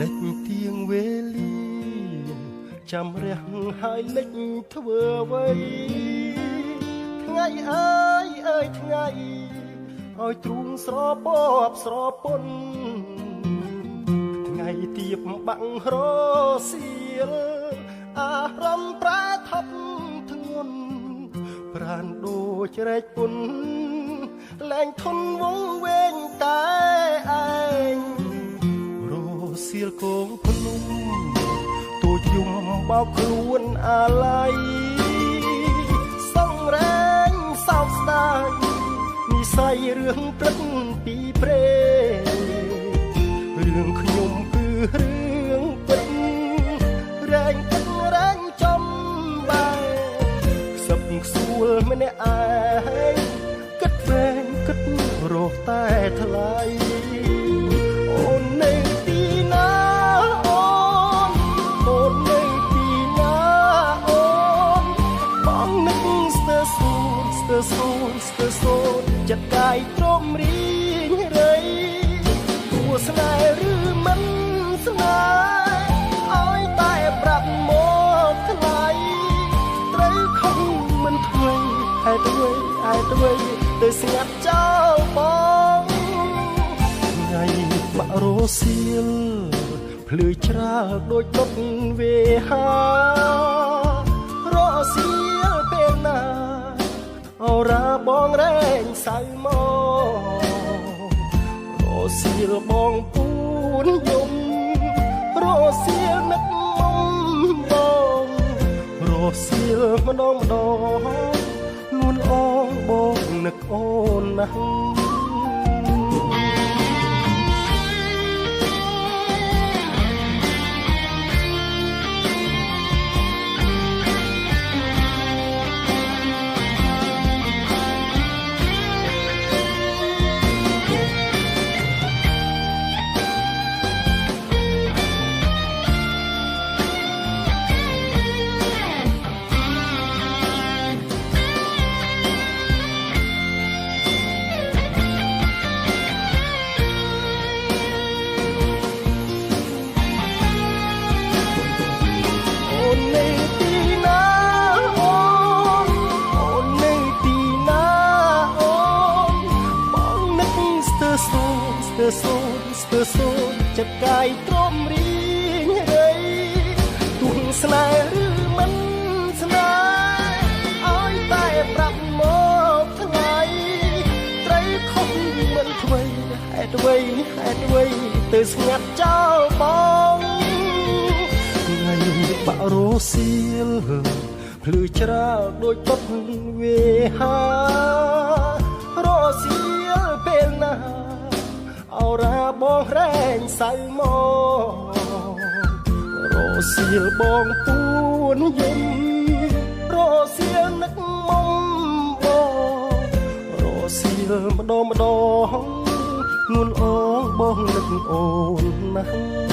ដេចទៀងវេលាចាំរះហើយលិចធ្វើអ្វីថ្ងៃអើយអើយថ្ងៃឲ្យទ្រូងស្រពបស្រពន់ថ្ងៃទៀបបាំងរសៀលអារម្មណ៍ប្រែថប់ធ្ងន់ប្រានដូចរែកពុនលែងធន់វងវែងតែឯងរសៀលគងភ្នំទូចយំបោកខ្លួនអាល័យសងរែងសោកស្ដាយនិស័យរឿងព្រឹកពីព្រេរឿងខ្ញុំគឺរឿងពិតរែងគិតរែងចំបែខ្សឹបខ្សួលម្នាក់ឯងគិតវែងគិតរកតែថ្លៃអូននៅទីណាអូនអូននៅទីណាអូនបងនឹកស្ទើរសូនស្ទើរសូនស្ទើរសូនចិត្តកាយទ្រាំរីងរៃគួស្នេហ៍ឬមិនស្នេហ៍ឲ្យតែប្រាប់មកថ្លៃត្រូវខំមិនធ្វើហេតុអ្វីហេតុអ្វីទៅស្ងាត់ចោលបងថ្ងៃបាក់រសៀលភ្លឺច្រាលដូចដុតវេហារសៀលពេលណាអរ៉ាបងរែងសៅមករសៀលបងពូនយំរសៀលនឹកមុំបងរសៀលម្ដងម្ដងនួនអងបងនឹកអូនណាស់សូនស្ទើរសូនចិត្តកាយទ្រាំរីងរៃទោះស្នេហ៍ឬមិនស្នេហ៍ឲ្យតែប្រាប់មកថ្លៃត្រូវខុសមិនធ្វើហេតុអ្វីហេតុអ្វីទៅស្ងាត់ចោលបងថ្ងៃបាក់រសៀលភ្លឺច្រាលដូចដុតវេហារសៀលពេលណាអរ៉ាបងរែងសៅមករសៀលបងពូនយំរសៀលនឹកមុំបងរសៀលម្ដងម្ដងនួនអងបងនឹកអូនណាស់